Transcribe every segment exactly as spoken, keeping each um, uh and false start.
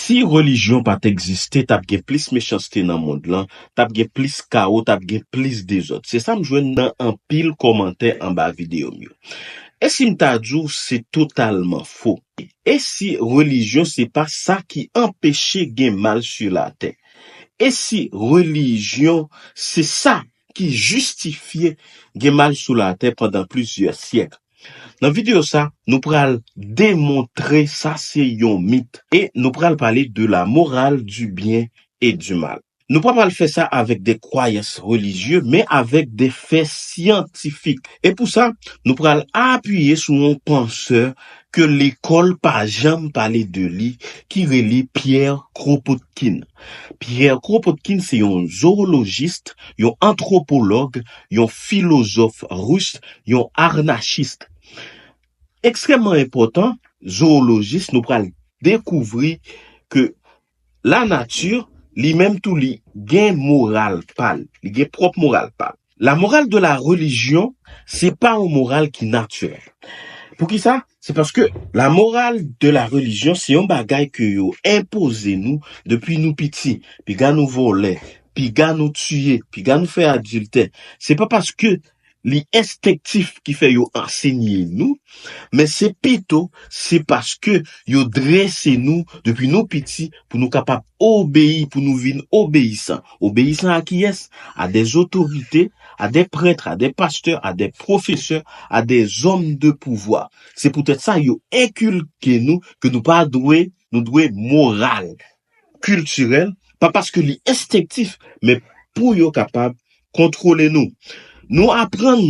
Si relijyon pa t egziste, t ap gen plis mechanste nan mond lan, t ap gen plis kawo, t ap gen plis dezòd. Se sa m jwenn nan anpil kòmantè anba videyo m yo. E si m ta di w se totalman fo? E si relijyon se pa sa ki anpeche gen mal sou latè? E si relijyon se sa ki jistifye gen mal sou latè pandan plizyè syèk? Nan videyo sa, nou pral demontre sa se yon mit e nou pral pale de la morale du bien et du mal. Nou pa pral fè sa avèk de kwayans relijye, men avèk de fè syantifik. E pou sa, nou pral apiye sou yon pansè ke lekòl pa janm pale de li, ki rele Pierre Kropotkin. Pierre Kropotkin se yon zoolojis, yon antwopològ, yon filozòf ris, yon anachis. Ekstrèmman enpòtan, zoolojis, nou pral dekouvri ke lanati, li menm tou, li gen moral pa l, li gen pwòp moral pa l. La morale de la religion, se pa yon moral ki natirèl. Poukisa? Se paske la morale de la religion se yon bagay ke yo enpoze nou depi nou piti. Piga nou vòlè, piga nou tiye, piga nou fè adiltè. Se pa paske li enstenktif ki fè yo ansenye nou, men se pito, se paske yo drese nou depi nou piti pou nou kapab obeyi, pou nou vin obeyisan. Obeyisan a kiyès? A de otorite, a de prèt, a de pastè, a de pwofesè, a de zòm de pouvwa. Se poutèt sa yo enkilke nou ke nou pa dwe, nou dwe moral kiltirèl, pa paske li enstenktif, men pou yo kapab kontwole nou. Nou aprann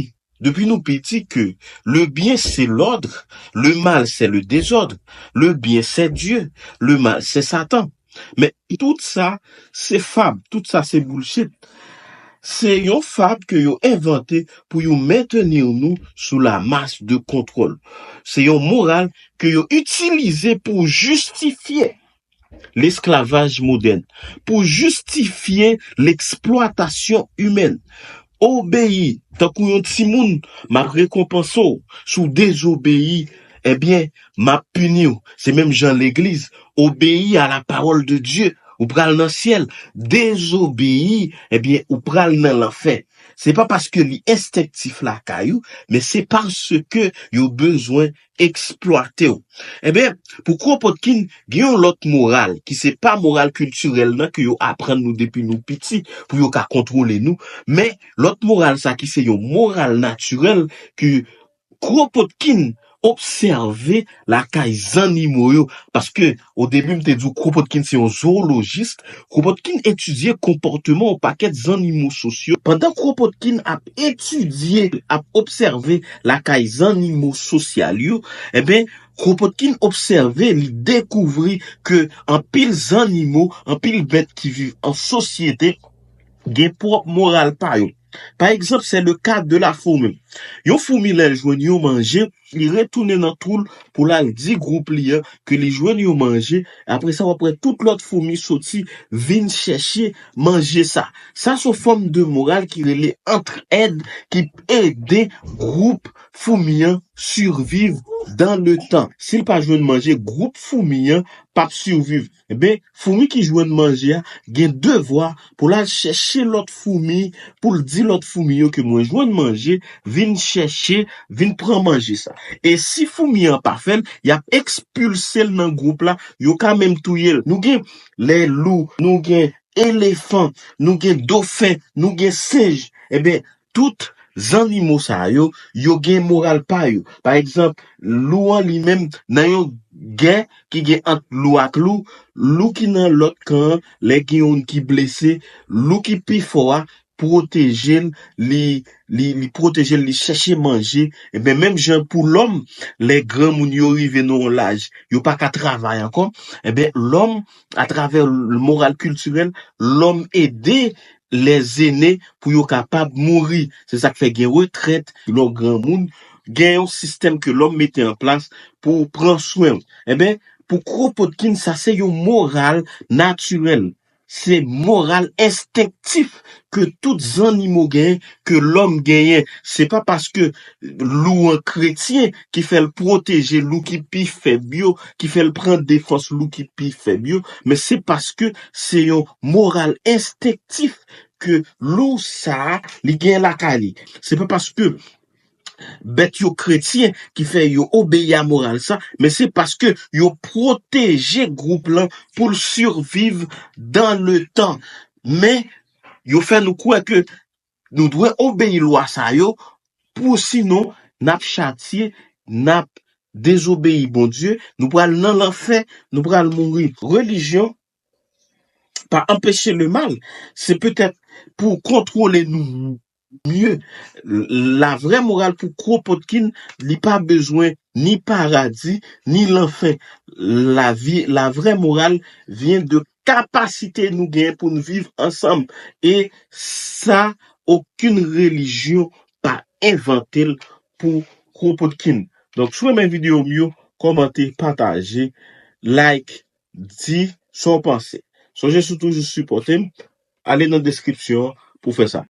depi nou piti ke le bien c'est l'ordre, le mal c'est le désordre, le bien c'est Dieu, le mal c'est Satan. Men tout sa se fab, tout sa se bullshit. Se yon fab ke yo envante pou yo mentni nou sou la mas de kontwòl. Se yon moral ke yo itilize pou jistifye lesklavaj modèn, pou jistifye leksplwatasyon imèn. Obeyi, tankou yon timoun, m ap rekonpanse w. Si w dezobeyi, ebyen, m ap pini w. Se menm jan legliz, obeyi a la pawòl de Dye, ou pral nan syèl. Dezobeyi, ebyen, ou pral nan lanfè. Se pa paske li enstenktif lakay ou, men se paske yo bezwen eksplwate w. Ebyen, pou Kropotkin, gen yon lòt moral ki se pa moral kiltirèl nan ke yo aprann nou depi nou piti pou yo ka kontwole nou, men lòt moral sa ki se yon moral natirèl ke Kropotkin obsève lakay zannimo yo, paske o debi m te di w Kropotkin se yon zoolojis, Kropotkin etidye konpòteman yon pakèt zannimo sosyo. Pandan Kropotkin ap etidye, ap obsève lakay zannimo sosyal yo, ebyen, Kropotkin obsève, li dekouvri ke anpil zannimo, anpil bèt ki viv an sosyete, gen pwòp moral pa yo. Pa egzanp, c'est le cas de la fourmi. Yon foumi, lè l jwenn yon manje, li retounen nan twou l pou l al di gwoup li an ke li jwenn yon manje. Apre sa, w ap wè tout lòt foumi soti vin chèche manje sa. Sa se yon fòm de moral ki rele antrèd, ki ede gwoup foumi an surviv dans le temps. Si l pa jwenn manje, gwoup foumi an p ap surviv. Ebyen, foumi ki jwenn manje a gen devwa pou l al chèche lòt foumi, pou l di lòt foumi yo ke mwen jwenn manje, vin chèche, vin pran manje sa. E si foumi an pa fè l, y ap ekspilse l nan gwoup la, yo ka menm touye l. Nou gen lè lou, nou gen elefan, nou gen dofen, nou gen senj. Ebyen, tout zannimo sa yo, yo gen moral pa yo. Pa egzanp, lou an li menm, nan yon gè ki gen ant lou ak lou, lou ki nan lòt kan an, lè gen youn ki blese, lou ki pi fò a pwoteje l, li, li, li pwoteje l, li chèche manje. Ebyen, menm jan pou lòm, lè granmoun yo rive nan yon laj, yo pa ka travay ankò, ebyen, lòm, atravè moral kiltirèl, lòm ede lèzene pou yo kapab mouri. Se sa k fè gen retrèt, lè w granmoun, gen yon sistèm ke lòm mete an plas pou pran swen w. Ebyen, pou Kropotkin, sa se yon moral natirèl. se moral enstenktif ke tout zannimo genyen, ke lòm genyen. Se pa paske lou an kretyen ki fè l pwoteje lou ki pi fèb yo, ki fè l pran defans lou ki pi fèb yo, men se paske se yon moral enstenktif ke lou sa a, li gen lakay li. Se pa paske bèt yo kretyen ki fè yo obeyi a moral sa, men se paske yo pwoteje gwoup lan pou l siviv dan le tan. Men yo fè nou kwè ke nou dwe obeyi lwa sa yo, pou sinon n ap chatye, n ap dezobeyi Bondye, nou pral nan lanfè, nou pral mouri. Relijyon pa anpeche le mal, se petèt pou kontwole nou mye. La vrè moral pou Kropotkin, li pa bezwen ni paradi, ni lanfè. La vi, la vrè moral vyen de kapasite nou gen pou n viv ansanm. E sa, okenn relijyon pa envante l pou Kropotkin. Donk, si w renmen videyo m yo, kòmante, pataje, like, di sa w panse. Sonje si w toujou sipòte m, ale nan deskripsyon an pou fè sa.